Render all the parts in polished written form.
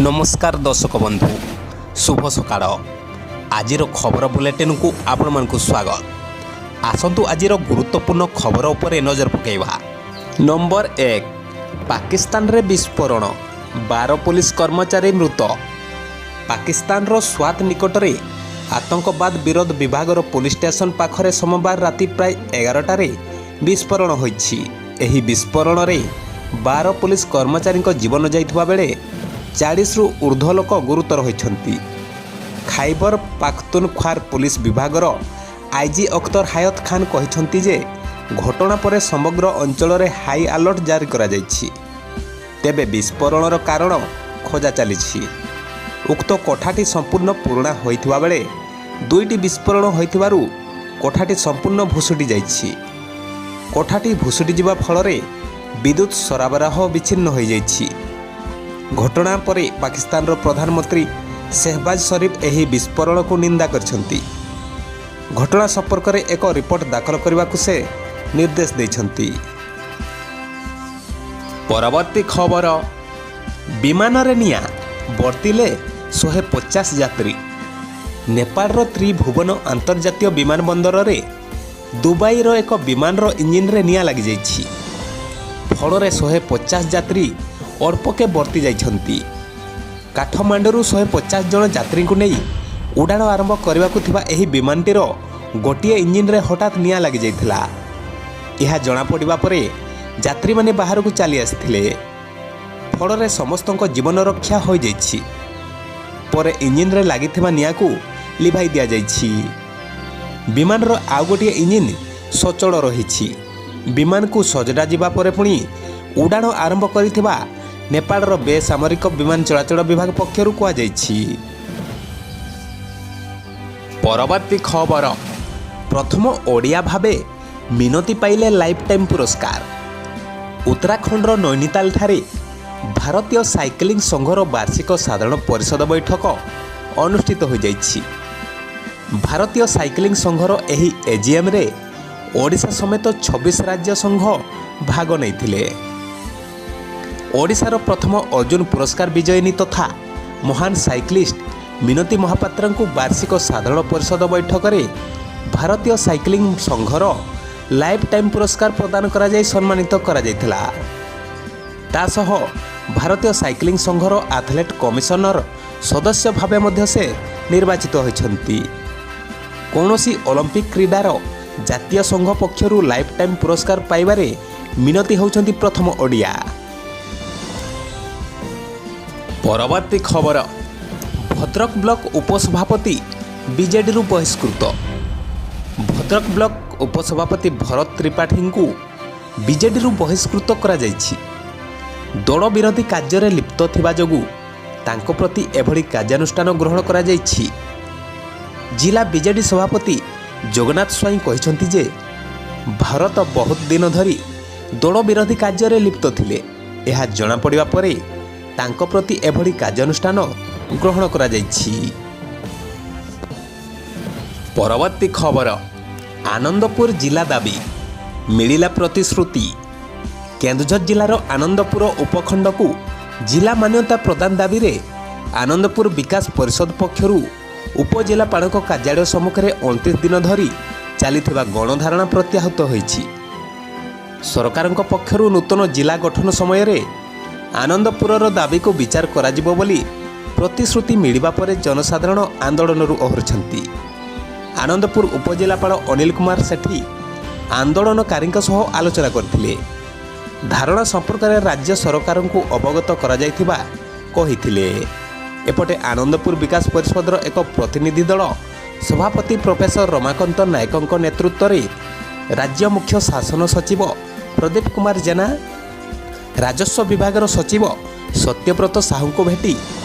ନମସ୍କାର ଦର୍ଶକ ବନ୍ଧୁ, ଶୁଭ ସକାଳ। ଆଜିର ଖବର ବୁଲେଟିନ୍କୁ ଆପଣମାନଙ୍କୁ ସ୍ୱାଗତ। ଆସନ୍ତୁ, ଆଜିର ଗୁରୁତ୍ୱପୂର୍ଣ୍ଣ ଖବର ଉପରେ ନଜର ପକାଇବା। ନମ୍ବର 1, ପାକିସ୍ତାନରେ ବିସ୍ଫୋରଣ, 12 ପୋଲିସ କର୍ମଚାରୀ ମୃତ। ପାକିସ୍ତାନର ସ୍ୱାତ ନିକଟରେ ଆତଙ୍କବାଦ ବିରୋଧ ବିଭାଗର ପୋଲିସ ଷ୍ଟେସନ ପାଖରେ ସୋମବାର ରାତି ପ୍ରାୟ 11ଟାରେ ବିସ୍ଫୋରଣ ହୋଇଛି। ଏହି ବିସ୍ଫୋରଣରେ 12 ପୋଲିସ କର୍ମଚାରୀଙ୍କ ଜୀବନ ଯାଇଥିବା ବେଳେ 40ରୁ ଉର୍ଦ୍ଧ୍ୱ ଲୋକ ଗୁରୁତର ହୋଇଛନ୍ତି। ଖାଇବର ପାଖତୁନଖ୍ୱାର ପୋଲିସ ବିଭାଗର ଆଇଜି ଅଖତର ହାୟତ ଖାନ କହିଛନ୍ତି ଯେ ଘଟଣା ପରେ ସମଗ୍ର ଅଞ୍ଚଳରେ ହାଇ ଆଲର୍ଟ ଜାରି କରାଯାଇଛି। ତେବେ ବିସ୍ଫୋରଣର କାରଣ ଖୋଜା ଚାଲିଛି। ଉକ୍ତ କୋଠାଟି ସମ୍ପୂର୍ଣ୍ଣ ପୁରୁଣା ହୋଇଥିବା ବେଳେ ଦୁଇଟି ବିସ୍ଫୋରଣ ହୋଇଥିବାରୁ କୋଠାଟି ସମ୍ପୂର୍ଣ୍ଣ ଭୁଶୁଡ଼ି ଯାଇଛି। କୋଠାଟି ଭୁଶୁଡ଼ି ଯିବା ଫଳରେ ବିଦ୍ୟୁତ ସରବରାହ ବିଚ୍ଛିନ୍ନ ହୋଇଯାଇଛି। ଘଟଣା ପରେ ପାକିସ୍ତାନର ପ୍ରଧାନମନ୍ତ୍ରୀ ଶେହବାଜ ସରିଫ ଏହି ବିସ୍ଫୋରଣକୁ ନିନ୍ଦା କରିଛନ୍ତି। ଘଟଣା ସମ୍ପର୍କରେ ଏକ ରିପୋର୍ଟ ଦାଖଲ କରିବାକୁ ସେ ନିର୍ଦ୍ଦେଶ ଦେଇଛନ୍ତି। ପରବର୍ତ୍ତୀ ଖବର, ବିମାନରେ ନିଆଁ, ବର୍ତ୍ତିଲେ 150 ଯାତ୍ରୀ। ନେପାଳର ତ୍ରିଭୁବନ ଆନ୍ତର୍ଜାତୀୟ ବିମାନ ବନ୍ଦରରେ ଦୁବାଇର ଏକ ବିମାନର ଇଞ୍ଜିନରେ ନିଆଁ ଲାଗିଯାଇଛି। ଫଳରେ 150 ଯାତ୍ରୀ ଅଳ୍ପକେ ବର୍ତ୍ତି ଯାଇଛନ୍ତି। କାଠମାଣ୍ଡୁରୁ 150 ଜଣ ଯାତ୍ରୀଙ୍କୁ ନେଇ ଉଡ଼ାଣ ଆରମ୍ଭ କରିବାକୁ ଥିବା ଏହି ବିମାନଟିର ଗୋଟିଏ ଇଞ୍ଜିନରେ ହଠାତ୍ ନିଆଁ ଲାଗିଯାଇଥିଲା। ଏହା ଜଣାପଡ଼ିବା ପରେ ଯାତ୍ରୀମାନେ ବାହାରକୁ ଚାଲି ଆସିଥିଲେ। ଫଳରେ ସମସ୍ତଙ୍କ ଜୀବନ ରକ୍ଷା ହୋଇଯାଇଛି। ପରେ ଇଞ୍ଜିନରେ ଲାଗିଥିବା ନିଆଁକୁ ଲିଭାଇ ଦିଆଯାଇଛି। ବିମାନର ଆଉ ଗୋଟିଏ ଇଞ୍ଜିନ୍ ସଚଳ ରହିଛି। ବିମାନକୁ ସଜଡ଼ା ଯିବା ପରେ ପୁଣି ଉଡ଼ାଣ ଆରମ୍ଭ କରିଥିବା ନେପାଳର ବେସାମରିକ ବିମାନ ଚଳାଚଳ ବିଭାଗ ପକ୍ଷରୁ କୁହାଯାଇଛି। ପରବର୍ତ୍ତୀ ଖବର, ପ୍ରଥମ ଓଡ଼ିଆ ଭାବେ ମିନତି ପାଇଲେ ଲାଇଫ୍ ଟାଇମ୍ ପୁରସ୍କାର। ଉତ୍ତରାଖଣ୍ଡର ନୈନିତାଲଠାରେ ଭାରତୀୟ ସାଇକ୍ଲିଂ ସଂଘର ବାର୍ଷିକ ସାଧାରଣ ପରିଷଦ ବୈଠକ ଅନୁଷ୍ଠିତ ହୋଇଯାଇଛି। ଭାରତୀୟ ସାଇକ୍ଲିଂ ସଂଘର ଏହି ଏଜିଏମ୍ରେ ଓଡ଼ିଶା ସମେତ 26 ରାଜ୍ୟ ସଂଘ ଭାଗ ନେଇଥିଲେ। ଓଡ଼ିଶାର ପ୍ରଥମ ଅର୍ଜୁନ ପୁରସ୍କାର ବିଜୟିନୀ ତଥା ମହାନ ସାଇକ୍ଲିଷ୍ଟ ମିନତୀ ମହାପାତ୍ରଙ୍କୁ ବାର୍ଷିକ ସାଧାରଣ ପରିଷଦ ବୈଠକରେ ଭାରତୀୟ ସାଇକ୍ଲିଂ ସଂଘର ଲାଇଫ୍ ଟାଇମ୍ ପୁରସ୍କାର ପ୍ରଦାନ କରାଯାଇ ସମ୍ମାନିତ କରାଯାଇଥିଲା। ତା ସହ ଭାରତୀୟ ସାଇକ୍ଲିଂ ସଂଘର ଆଥଲେଟ୍ କମିଶନର ସଦସ୍ୟ ଭାବେ ମଧ୍ୟ ସେ ନିର୍ବାଚିତ ହୋଇଛନ୍ତି। କୌଣସି ଅଲିମ୍ପିକ୍ କ୍ରୀଡ଼ାର ଜାତୀୟ ସଂଘ ପକ୍ଷରୁ ଲାଇଫ୍ ଟାଇମ୍ ପୁରସ୍କାର ପାଇବାରେ ମିନତୀ ହେଉଛନ୍ତି ପ୍ରଥମ ଓଡ଼ିଆ। ପରବର୍ତ୍ତୀ ଖବର, ଭଦ୍ରକ ବ୍ଲକ ଉପସଭାପତି ବିଜେଡିରୁ ବହିଷ୍କୃତ। ଭଦ୍ରକ ବ୍ଲକ ଉପସଭାପତି ଭରତ ତ୍ରିପାଠୀଙ୍କୁ ବିଜେଡିରୁ ବହିଷ୍କୃତ କରାଯାଇଛି। ଦଳ ବିରୋଧୀ କାର୍ଯ୍ୟରେ ଲିପ୍ତ ଥିବା ଯୋଗୁଁ ତାଙ୍କ ପ୍ରତି ଏଭଳି କାର୍ଯ୍ୟାନୁଷ୍ଠାନ ଗ୍ରହଣ କରାଯାଇଛି। ଜିଲ୍ଲା ବିଜେଡି ସଭାପତି ଜଗନ୍ନାଥ ସ୍ୱାଇଁ କହିଛନ୍ତି ଯେ ଭରତ ବହୁତ ଦିନ ଧରି ଦଳ ବିରୋଧୀ କାର୍ଯ୍ୟରେ ଲିପ୍ତ ଥିଲେ। ଏହା ଜଣାପଡ଼ିବା ପରେ ତାଙ୍କ ପ୍ରତି ଏଭଳି କାର୍ଯ୍ୟାନୁଷ୍ଠାନ ଗ୍ରହଣ କରାଯାଇଛି। ପରବର୍ତ୍ତୀ ଖବର, ଆନନ୍ଦପୁର ଜିଲ୍ଲା ଦାବି, ମିଳିଲା ପ୍ରତିଶ୍ରୁତି। କେନ୍ଦୁଝର ଜିଲ୍ଲାର ଆନନ୍ଦପୁର ଉପଖଣ୍ଡକୁ ଜିଲ୍ଲା ମାନ୍ୟତା ପ୍ରଦାନ ଦାବିରେ ଆନନ୍ଦପୁର ବିକାଶ ପରିଷଦ ପକ୍ଷରୁ ଉପଜିଲ୍ଲାପାଳଙ୍କ କାର୍ଯ୍ୟାଳୟ ସମ୍ମୁଖରେ 29 ଦିନ ଧରି ଚାଲିଥିବା ଗଣଧାରଣା ପ୍ରତ୍ୟାହୃତ ହୋଇଛି। ସରକାରଙ୍କ ପକ୍ଷରୁ ନୂତନ ଜିଲ୍ଲା ଗଠନ ସମୟରେ ଆନନ୍ଦପୁରର ଦାବିକୁ ବିଚାର କରାଯିବ ବୋଲି ପ୍ରତିଶ୍ରୁତି ମିଳିବା ପରେ ଜନସାଧାରଣ ଆନ୍ଦୋଳନରୁ ଓହରିଛନ୍ତି। ଆନନ୍ଦପୁର ଉପଜିଲ୍ଲାପାଳ ଅନିଲ କୁମାର ସେଠୀ ଆନ୍ଦୋଳନକାରୀଙ୍କ ସହ ଆଲୋଚନା କରିଥିଲେ। ଧାରଣା ସମ୍ପର୍କରେ ରାଜ୍ୟ ସରକାରଙ୍କୁ ଅବଗତ କରାଯାଇଥିବା କହିଥିଲେ। ଏପଟେ ଆନନ୍ଦପୁର ବିକାଶ ପରିଷଦର ଏକ ପ୍ରତିନିଧି ଦଳ ସଭାପତି ପ୍ରଫେସର ରମାକାନ୍ତ ନାୟକଙ୍କ ନେତୃତ୍ୱରେ ରାଜ୍ୟ ମୁଖ୍ୟ ଶାସନ ସଚିବ ପ୍ରଦୀପ କୁମାର ଜେନା, ରାଜସ୍ୱ ବିଭାଗର ସଚିବ ସତ୍ୟବ୍ରତ ସାହୁଙ୍କୁ ଭେଟି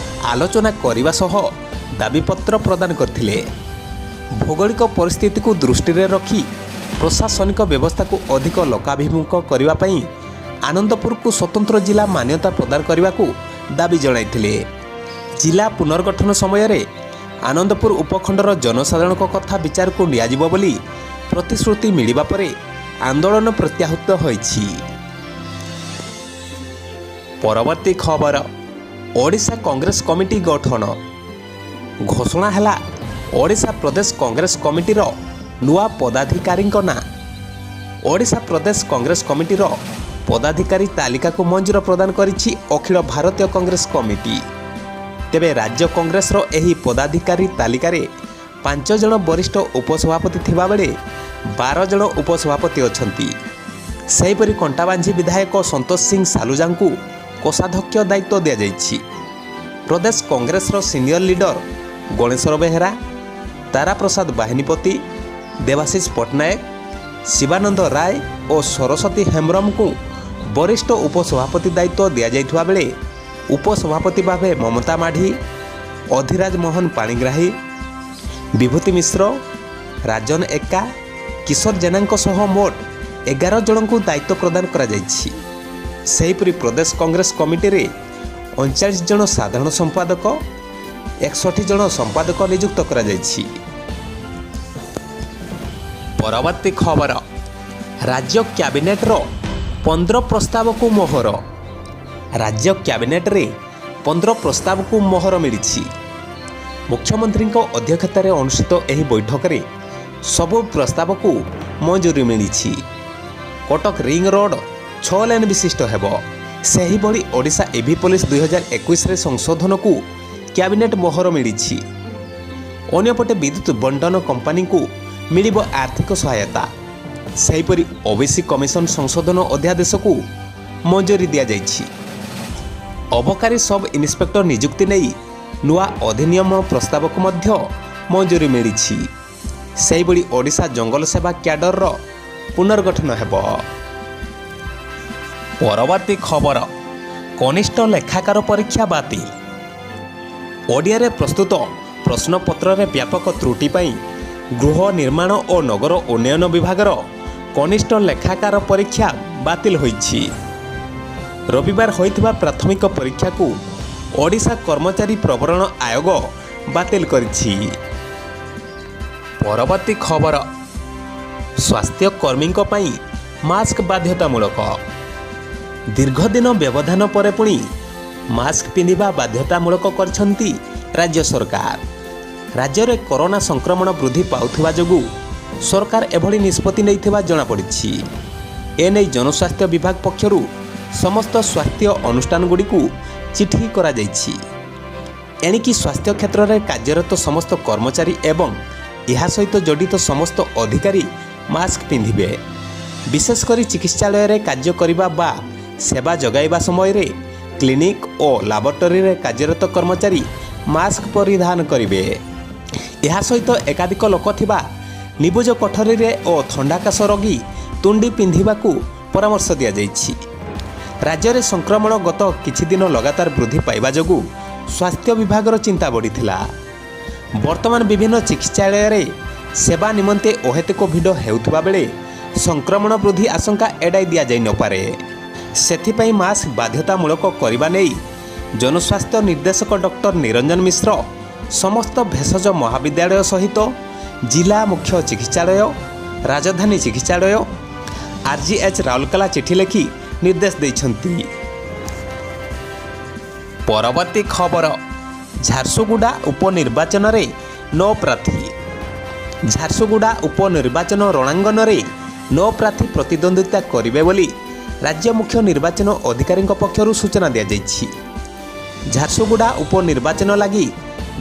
ଆଲୋଚନା କରିବା ସହ ଦାବିପତ୍ର ପ୍ରଦାନ କରିଥିଲେ। ଭୌଗୋଳିକ ପରିସ୍ଥିତିକୁ ଦୃଷ୍ଟିରେ ରଖି ପ୍ରଶାସନିକ ବ୍ୟବସ୍ଥାକୁ ଅଧିକ ଲୋକାଭିମୁଖ କରିବା ପାଇଁ ଆନନ୍ଦପୁରକୁ ସ୍ୱତନ୍ତ୍ର ଜିଲ୍ଲା ମାନ୍ୟତା ପ୍ରଦାନ କରିବାକୁ ଦାବି ଜଣାଇଥିଲେ। ଜିଲ୍ଲା ପୁନର୍ଗଠନ ସମୟରେ ଆନନ୍ଦପୁର ଉପଖଣ୍ଡର ଜନସାଧାରଣଙ୍କ କଥା ବିଚାରକୁ ନିଆଯିବ ବୋଲି ପ୍ରତିଶ୍ରୁତି ମିଳିବା ପରେ ଆନ୍ଦୋଳନ ପ୍ରତ୍ୟାହୃତ ହୋଇଛି। ପରବର୍ତ୍ତୀ ଖବର, ଓଡ଼ିଶା କଂଗ୍ରେସ କମିଟି ଗଠନ। ଘୋଷଣା ହେଲା ଓଡ଼ିଶା ପ୍ରଦେଶ କଂଗ୍ରେସ କମିଟିର ନୂଆ ପଦାଧିକାରୀଙ୍କ ନାଁ। ଓଡ଼ିଶା ପ୍ରଦେଶ କଂଗ୍ରେସ କମିଟିର ପଦାଧିକାରୀ ତାଲିକାକୁ ମଞ୍ଜୁର ପ୍ରଦାନ କରିଛି ଅଖିଳ ଭାରତୀୟ କଂଗ୍ରେସ କମିଟି। ତେବେ ରାଜ୍ୟ କଂଗ୍ରେସର ଏହି ପଦାଧିକାରୀ ତାଲିକାରେ 5 ଜଣ ବରିଷ୍ଠ ଉପସଭାପତି ଥିବାବେଳେ 12 ଜଣ ଉପସଭାପତି ଅଛନ୍ତି। ସେହିପରି କଣ୍ଟାବାଞ୍ଝି ବିଧାୟକ ସନ୍ତୋଷ ସିଂ ସାଲୁଜାଙ୍କୁ କୋଷାଧ୍ୟକ୍ଷ ଦାୟିତ୍ୱ ଦିଆଯାଇଛି। ପ୍ରଦେଶ କଂଗ୍ରେସର ସିନିୟର ଲିଡର ଗଣେଶ୍ୱର ବେହେରା, ତାରାପ୍ରସାଦ ବାହିନୀପତି, ଦେବାଶିଷ ପଟ୍ଟନାୟକ, ଶିବାନନ୍ଦ ରାୟ ଓ ସରସ୍ୱତୀ ହେମ୍ବ୍ରମଙ୍କୁ ବରିଷ୍ଠ ଉପସଭାପତି ଦାୟିତ୍ୱ ଦିଆଯାଇଥିବା ବେଳେ ଉପସଭାପତି ଭାବେ ମମତା ମାଢ଼ୀ, ଅଧିରାଜ ମୋହନ ପାଣିଗ୍ରାହୀ, ବିଭୂତି ମିଶ୍ର, ରାଜନ ଏକ୍କା, କିଶୋର ଜେନାଙ୍କ ସହ ମୋଟ 11 ଜଣଙ୍କୁ ଦାୟିତ୍ୱ ପ୍ରଦାନ କରାଯାଇଛି। ସେହିପରି ପ୍ରଦେଶ କଂଗ୍ରେସ କମିଟିରେ 39 ଜଣ ସାଧାରଣ ସମ୍ପାଦକ, 61 ଜଣ ସମ୍ପାଦକ ନିଯୁକ୍ତ କରାଯାଇଛି। ପରବର୍ତ୍ତୀ ଖବର, ରାଜ୍ୟ କ୍ୟାବିନେଟ୍ର 15 ପ୍ରସ୍ତାବକୁ ମୋହର। ରାଜ୍ୟ କ୍ୟାବିନେଟ୍ରେ 15 ପ୍ରସ୍ତାବକୁ ମୋହର ମିଳିଛି। ମୁଖ୍ୟମନ୍ତ୍ରୀଙ୍କ ଅଧ୍ୟକ୍ଷତାରେ ଅନୁଷ୍ଠିତ ଏହି ବୈଠକରେ ସବୁ ପ୍ରସ୍ତାବକୁ ମଞ୍ଜୁରୀ ମିଳିଛି। କଟକ ରିଙ୍ଗ ରୋଡ୍ 6 ଲେନ୍ ବିଶିଷ୍ଟ ହେବ। ସେହିଭଳି ଓଡ଼ିଶା ଇଭି ପୋଲିସ 2021ରେ ସଂଶୋଧନକୁ କ୍ୟାବିନେଟ୍ ମୋହର ମିଳିଛି। ଅନ୍ୟପଟେ ବିଦ୍ୟୁତ ବଣ୍ଟନ କମ୍ପାନୀଙ୍କୁ ମିଳିବ ଆର୍ଥିକ ସହାୟତା। ସେହିପରି ଓବିସି କମିଶନ ସଂଶୋଧନ ଅଧ୍ୟାଦେଶକୁ ମଞ୍ଜୁରୀ ଦିଆଯାଇଛି। ଅବକାରୀ ସବ୍ ଇନ୍ସପେକ୍ଟର ନିଯୁକ୍ତି ନେଇ ନୂଆ ଅଧିନିୟମ ପ୍ରସ୍ତାବକୁ ମଧ୍ୟ ମଞ୍ଜୁରୀ ମିଳିଛି। ସେହିଭଳି ଓଡ଼ିଶା ଜଙ୍ଗଲ ସେବା କ୍ୟାଡରର ପୁନର୍ଗଠନ ହେବ। ପରବର୍ତ୍ତୀ ଖବର, କନିଷ୍ଠ ଲେଖାକାର ପରୀକ୍ଷା ବାତିଲ। ଓଡ଼ିଆରେ ପ୍ରସ୍ତୁତ ପ୍ରଶ୍ନପତ୍ରରେ ବ୍ୟାପକ ତ୍ରୁଟି ପାଇଁ ଗୃହ ନିର୍ମାଣ ଓ ନଗର ଉନ୍ନୟନ ବିଭାଗର କନିଷ୍ଠ ଲେଖାକାର ପରୀକ୍ଷା ବାତିଲ ହୋଇଛି। ରବିବାର ହୋଇଥିବା ପ୍ରାଥମିକ ପରୀକ୍ଷାକୁ ଓଡ଼ିଶା କର୍ମଚାରୀ ପ୍ରବରଣ ଆୟୋଗ ବାତିଲ କରିଛି। ପରବର୍ତ୍ତୀ ଖବର, ସ୍ୱାସ୍ଥ୍ୟକର୍ମୀଙ୍କ ପାଇଁ ମାସ୍କ ବାଧ୍ୟତାମୂଳକ। ଦୀର୍ଘଦିନ ବ୍ୟବଧାନ ପରେ ପୁଣି ମାସ୍କ ପିନ୍ଧିବା ବାଧ୍ୟତାମୂଳକ କରିଛନ୍ତି ରାଜ୍ୟ ସରକାର। ରାଜ୍ୟରେ କରୋନା ସଂକ୍ରମଣ ବୃଦ୍ଧି ପାଉଥିବା ଯୋଗୁଁ ସରକାର ଏଭଳି ନିଷ୍ପତ୍ତି ନେଇଥିବା ଜଣାପଡ଼ିଛି। ଏନେଇ ଜନସ୍ୱାସ୍ଥ୍ୟ ବିଭାଗ ପକ୍ଷରୁ ସମସ୍ତ ସ୍ୱାସ୍ଥ୍ୟ ଅନୁଷ୍ଠାନଗୁଡ଼ିକୁ ଚିଠି କରାଯାଇଛି। ଏଣିକି ସ୍ୱାସ୍ଥ୍ୟ କ୍ଷେତ୍ରରେ କାର୍ଯ୍ୟରତ ସମସ୍ତ କର୍ମଚାରୀ ଏବଂ ଏହା ସହିତ ଜଡ଼ିତ ସମସ୍ତ ଅଧିକାରୀ ମାସ୍କ ପିନ୍ଧିବେ। ବିଶେଷ କରି ଚିକିତ୍ସାଳୟରେ କାର୍ଯ୍ୟ କରିବା ବା ସେବା ଯୋଗାଇବା ସମୟରେ କ୍ଲିନିକ୍ ଓ ଲାବୋରେଟୋରୀରେ କାର୍ଯ୍ୟରତ କର୍ମଚାରୀ ମାସ୍କ ପରିଧାନ କରିବେ। ଏହା ସହିତ ଏକାଧିକ ଲୋକ ଥିବା ନିବୁଜ କୋଠରୀରେ ଓ ଥଣ୍ଡା କାଶ ରୋଗୀ ତୁଣ୍ଡି ପିନ୍ଧିବାକୁ ପରାମର୍ଶ ଦିଆଯାଇଛି। ରାଜ୍ୟରେ ସଂକ୍ରମଣ ଗତ କିଛି ଦିନ ଲଗାତାର ବୃଦ୍ଧି ପାଇବା ଯୋଗୁଁ ସ୍ୱାସ୍ଥ୍ୟ ବିଭାଗର ଚିନ୍ତା ବଢ଼ିଥିଲା। ବର୍ତ୍ତମାନ ବିଭିନ୍ନ ଚିକିତ୍ସାଳୟରେ ସେବା ନିମନ୍ତେ ଅହେତୁକ ଭିଡ଼ ହେଉଥିବା ବେଳେ ସଂକ୍ରମଣ ବୃଦ୍ଧି ଆଶଙ୍କା ଏଡ଼ାଇ ଦିଆଯାଇ ନପାରେ। ସେଥିପାଇଁ ମାସ୍କ ବାଧ୍ୟତାମୂଳକ କରିବା ନେଇ ଜନସ୍ୱାସ୍ଥ୍ୟ ନିର୍ଦ୍ଦେଶକ ଡକ୍ଟର ନିରଞ୍ଜନ ମିଶ୍ର ସମସ୍ତ ଭେଷଜ ମହାବିଦ୍ୟାଳୟ ସହିତ ଜିଲ୍ଲା ମୁଖ୍ୟ ଚିକିତ୍ସାଳୟ, ରାଜଧାନୀ ଚିକିତ୍ସାଳୟ, ଆର୍ଜିଏଚ୍ ରାଉରକେଲା ଚିଠି ଲେଖି ନିର୍ଦ୍ଦେଶ ଦେଇଛନ୍ତି। ପରବର୍ତ୍ତୀ ଖବର, ଝାରସୁଗୁଡ଼ା ଉପନିର୍ବାଚନରେ ନଅ ପ୍ରାର୍ଥୀ। ଝାରସୁଗୁଡ଼ା ଉପନିର୍ବାଚନ ରଣାଙ୍ଗନରେ ନଅ ପ୍ରାର୍ଥୀ ପ୍ରତିଦ୍ୱନ୍ଦ୍ୱିତା କରିବେ ବୋଲି ରାଜ୍ୟ ମୁଖ୍ୟ ନିର୍ବାଚନ ଅଧିକାରୀଙ୍କ ପକ୍ଷରୁ ସୂଚନା ଦିଆଯାଇଛି। ଝାରସୁଗୁଡ଼ା ଉପନିର୍ବାଚନ ଲାଗି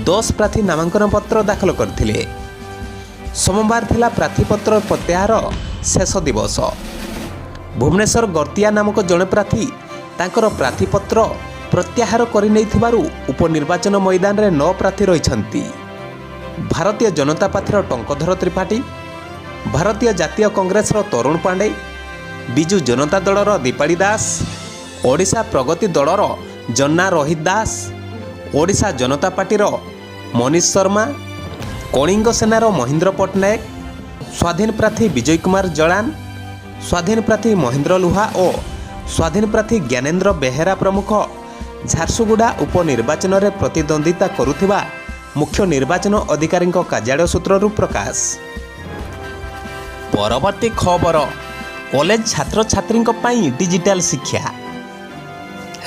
10 ପ୍ରାର୍ଥୀ ନାମାଙ୍କନ ପତ୍ର ଦାଖଲ କରିଥିଲେ। ସୋମବାର ଥିଲା ପ୍ରାର୍ଥୀପତ୍ର ପ୍ରତ୍ୟାହାର ଶେଷ ଦିବସ। ଭୁବନେଶ୍ୱର ଗର୍ତ୍ତିଆ ନାମକ ଜଣେ ପ୍ରାର୍ଥୀ ତାଙ୍କର ପ୍ରାର୍ଥୀପତ୍ର ପ୍ରତ୍ୟାହାର କରିନେଇଥିବାରୁ ଉପନିର୍ବାଚନ ମଇଦାନରେ ନଅ ପ୍ରାର୍ଥୀ ରହିଛନ୍ତି। ଭାରତୀୟ ଜନତା ପାର୍ଟିର ଟଙ୍କଧର ତ୍ରିପାଠୀ, ଭାରତୀୟ ଜାତୀୟ କଂଗ୍ରେସର ତରୁଣ ପାଣ୍ଡେ, ବିଜୁ ଜନତା ଦଳର ଦୀପାଳି ଦାସ, ଓଡ଼ିଶା ପ୍ରଗତି ଦଳର ଜନ୍ନା ରୋହିତ ଦାସ, ଓଡ଼ିଶା ଜନତା ପାର୍ଟିର ମନୀଷ ଶର୍ମା, କଳିଙ୍ଗ ସେନାର ମହେନ୍ଦ୍ର ପଟ୍ଟନାୟକ, ସ୍ୱାଧୀନ ପ୍ରାର୍ଥୀ ବିଜୟ କୁମାର ଜଳାନ, ସ୍ୱାଧୀନ ପ୍ରାର୍ଥୀ ମହେନ୍ଦ୍ର ଲୁହା ଓ ସ୍ୱାଧୀନ ପ୍ରାର୍ଥୀ ଜ୍ଞାନେନ୍ଦ୍ର ବେହେରା ପ୍ରମୁଖ ଝାରସୁଗୁଡ଼ା ଉପନିର୍ବାଚନରେ ପ୍ରତିଦ୍ୱନ୍ଦ୍ୱିତା କରୁଥିବା ମୁଖ୍ୟ ନିର୍ବାଚନ ଅଧିକାରୀଙ୍କ କାର୍ଯ୍ୟାଳୟ ସୂତ୍ରରୁ ପ୍ରକାଶ। ପରବର୍ତ୍ତୀ ଖବର, କଲେଜ ଛାତ୍ରଛାତ୍ରୀଙ୍କ ପାଇଁ ଡିଜିଟାଲ ଶିକ୍ଷା।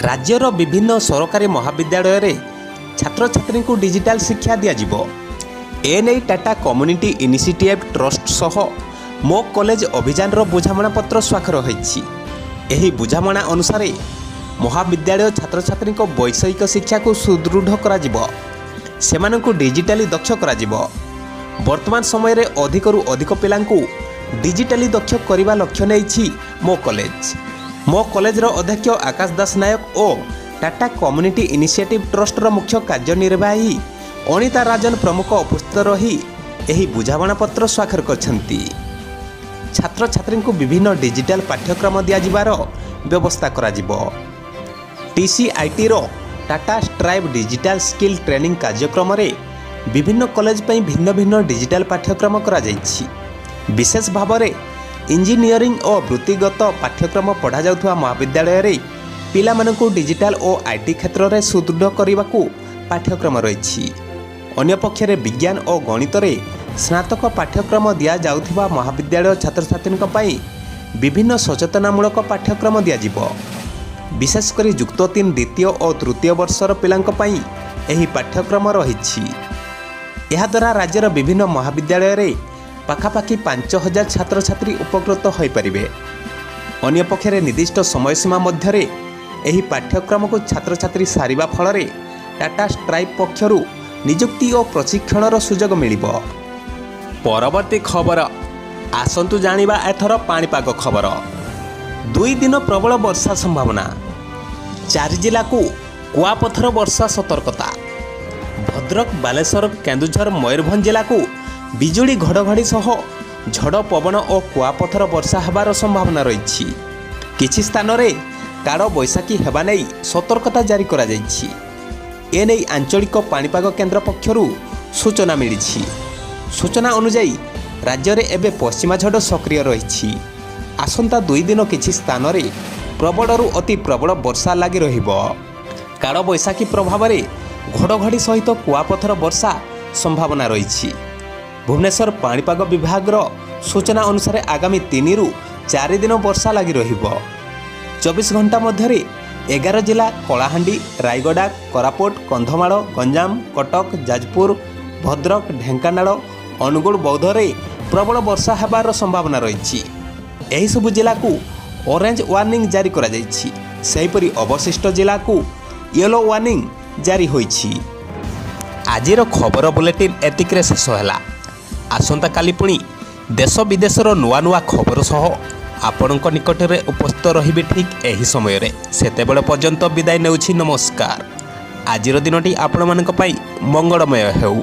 ରାଜ୍ୟର ବିଭିନ୍ନ ସରକାରୀ ମହାବିଦ୍ୟାଳୟରେ ଛାତ୍ରଛାତ୍ରୀଙ୍କୁ ଡିଜିଟାଲ ଶିକ୍ଷା ଦିଆଯିବ। ଏନେଇ ଟାଟା କମ୍ୟୁନିଟି ଇନିସିଏଟିଭ୍ ଟ୍ରଷ୍ଟ ସହ ମୋ କଲେଜ ଅଭିଯାନର ବୁଝାମଣାପତ୍ର ସ୍ୱାକ୍ଷର ହୋଇଛି। ଏହି ବୁଝାମଣା ଅନୁସାରେ ମହାବିଦ୍ୟାଳୟ ଛାତ୍ରଛାତ୍ରୀଙ୍କ ବୈଷୟିକ ଶିକ୍ଷାକୁ ସୁଦୃଢ଼ କରାଯିବ, ସେମାନଙ୍କୁ ଡିଜିଟାଲି ଦକ୍ଷ କରାଯିବ। ବର୍ତ୍ତମାନ ସମୟରେ ଅଧିକରୁ ଅଧିକ ପିଲାଙ୍କୁ ଡିଜିଟାଲି ଦକ୍ଷ କରିବା ଲକ୍ଷ୍ୟ ନେଇଛି ମୋ କଲେଜ। ମୋ କଲେଜର ଅଧ୍ୟକ୍ଷ ଆକାଶ ଦାସ ନାୟକ ଓ ଟାଟା କମ୍ୟୁନିଟି ଇନିସିଏଟିଭ୍ ଟ୍ରଷ୍ଟର ମୁଖ୍ୟ କାର୍ଯ୍ୟନିର୍ବାହୀ ଅନିତା ରାଜନ ପ୍ରମୁଖ ଉପସ୍ଥିତ ରହି ଏହି ବୁଝାମଣାପତ୍ର ସ୍ୱାକ୍ଷର କରିଛନ୍ତି। ଛାତ୍ରଛାତ୍ରୀଙ୍କୁ ବିଭିନ୍ନ ଡିଜିଟାଲ ପାଠ୍ୟକ୍ରମ ଦିଆଯିବାର ବ୍ୟବସ୍ଥା କରାଯିବ। ଟିସିଆଇଟିର Tata Strive digital skill training କାର୍ଯ୍ୟକ୍ରମରେ ବିଭିନ୍ନ କଲେଜ ପାଇଁ ଭିନ୍ନ ଭିନ୍ନ ଡିଜିଟାଲ ପାଠ୍ୟକ୍ରମ କରାଯାଇଛି। ବିଶେଷ ଭାବରେ ଇଞ୍ଜିନିୟରିଂ ଓ ବୃତ୍ତିଗତ ପାଠ୍ୟକ୍ରମ ପଢ଼ାଯାଉଥିବା ମହାବିଦ୍ୟାଳୟରେ ପିଲାମାନଙ୍କୁ ଡିଜିଟାଲ ଓ IT କ୍ଷେତ୍ରରେ ସୁଦୃଢ଼ କରିବାକୁ ପାଠ୍ୟକ୍ରମ ରହିଛି। ଅନ୍ୟପକ୍ଷରେ ବିଜ୍ଞାନ ଓ ଗଣିତରେ ସ୍ନାତକ ପାଠ୍ୟକ୍ରମ ଦିଆଯାଉଥିବା ମହାବିଦ୍ୟାଳୟ ଛାତ୍ରଛାତ୍ରୀଙ୍କ ପାଇଁ ବିଭିନ୍ନ ସଚେତନାମୂଳକ ପାଠ୍ୟକ୍ରମ ଦିଆଯିବ। ବିଶେଷ କରି ଯୁକ୍ତ ତିନି ଦ୍ୱିତୀୟ ଓ ତୃତୀୟ ବର୍ଷର ପିଲାଙ୍କ ପାଇଁ ଏହି ପାଠ୍ୟକ୍ରମ ରହିଛି। ଏହାଦ୍ୱାରା ରାଜ୍ୟର ବିଭିନ୍ନ ମହାବିଦ୍ୟାଳୟରେ ପାଖାପାଖି 5000 ଛାତ୍ରଛାତ୍ରୀ ଉପକୃତ ହୋଇପାରିବେ। ଅନ୍ୟପକ୍ଷରେ ନିର୍ଦ୍ଦିଷ୍ଟ ସମୟସୀମା ମଧ୍ୟରେ ଏହି ପାଠ୍ୟକ୍ରମକୁ ଛାତ୍ରଛାତ୍ରୀ ସାରିବା ଫଳରେ ଟାଟା ଷ୍ଟ୍ରାଇଭ୍ ପକ୍ଷରୁ ନିଯୁକ୍ତି ଓ ପ୍ରଶିକ୍ଷଣର ସୁଯୋଗ ମିଳିବ। ପରବର୍ତ୍ତୀ ଖବର, ଆସନ୍ତୁ ଜାଣିବା ଏଥର ପାଣିପାଗ ଖବର। 2 ଦିନ ପ୍ରବଳ ବର୍ଷା ସମ୍ଭାବନା। ଚାରି ଜିଲ୍ଲାକୁ କୁଆପଥର ବର୍ଷା ସତର୍କତା। ଭଦ୍ରକ, ବାଲେଶ୍ୱର, କେନ୍ଦୁଝର, ମୟୂରଭଞ୍ଜ ଜିଲ୍ଲାକୁ ବିଜୁଳି ଘଡ଼ଘଡ଼ି ସହ ଝଡ଼ ପବନ ଓ କୁଆପଥର ବର୍ଷା ହେବାର ସମ୍ଭାବନା ରହିଛି। କିଛି ସ୍ଥାନରେ କାଳବୈଶାଖୀ ହେବା ନେଇ ସତର୍କତା ଜାରି କରାଯାଇଛି। ଏନେଇ ଆଞ୍ଚଳିକ ପାଣିପାଗ କେନ୍ଦ୍ର ପକ୍ଷରୁ ସୂଚନା ମିଳିଛି। ସୂଚନା ଅନୁଯାୟୀ, ରାଜ୍ୟରେ ଏବେ ପଶ୍ଚିମା ଝଡ଼ ସକ୍ରିୟ ରହିଛି। ଆସନ୍ତା 2 ଦିନ କିଛି ସ୍ଥାନରେ ପ୍ରବଳରୁ ଅତି ପ୍ରବଳ ବର୍ଷା ଲାଗି ରହିବ। କାଳବୈଶାଖୀ ପ୍ରଭାବରେ ଘଡ଼ଘଡ଼ି ସହିତ କୁଆପଥର ବର୍ଷା ସମ୍ଭାବନା ରହିଛି। ଭୁବନେଶ୍ୱର ପାଣିପାଗ ବିଭାଗର ସୂଚନା ଅନୁସାରେ ଆଗାମୀ 3ରୁ 4 ଦିନ ବର୍ଷା ଲାଗି ରହିବ। 24 ଘଣ୍ଟା ମଧ୍ୟରେ 11 ଜିଲ୍ଲା କଳାହାଣ୍ଡି, ରାୟଗଡ଼ା, କୋରାପୁଟ, କନ୍ଧମାଳ, ଗଞ୍ଜାମ, କଟକ, ଯାଜପୁର, ଭଦ୍ରକ, ଢେଙ୍କାନାଳ, ଅନୁଗୁଳ, ବୌଦ୍ଧରେ ପ୍ରବଳ ବର୍ଷା ହେବାର ସମ୍ଭାବନା ରହିଛି। ଏହିସବୁ ଜିଲ୍ଲାକୁ ଅରେଞ୍ଜ ୱାର୍ଣ୍ଣିଂ ଜାରି କରାଯାଇଛି। ସେହିପରି ଅବଶିଷ୍ଟ ଜିଲ୍ଲାକୁ ୟେଲୋ ୱାର୍ଣ୍ଣିଂ ଜାରି ହୋଇଛି। ଆଜିର ଖବର ବୁଲେଟିନ୍ ଏତିକିରେ ଶେଷ ହେଲା। ଆସନ୍ତାକାଲି ପୁଣି ଦେଶ ବିଦେଶର ନୂଆ ନୂଆ ଖବର ସହ ଆପଣଙ୍କ ନିକଟରେ ଉପସ୍ଥିତ ରହିବି ଠିକ୍ ଏହି ସମୟରେ। ସେତେବେଳେ ପର୍ଯ୍ୟନ୍ତ ବିଦାୟ ନେଉଛି। ନମସ୍କାର। ଆଜିର ଦିନଟି ଆପଣମାନଙ୍କ ପାଇଁ ମଙ୍ଗଳମୟ ହେଉ।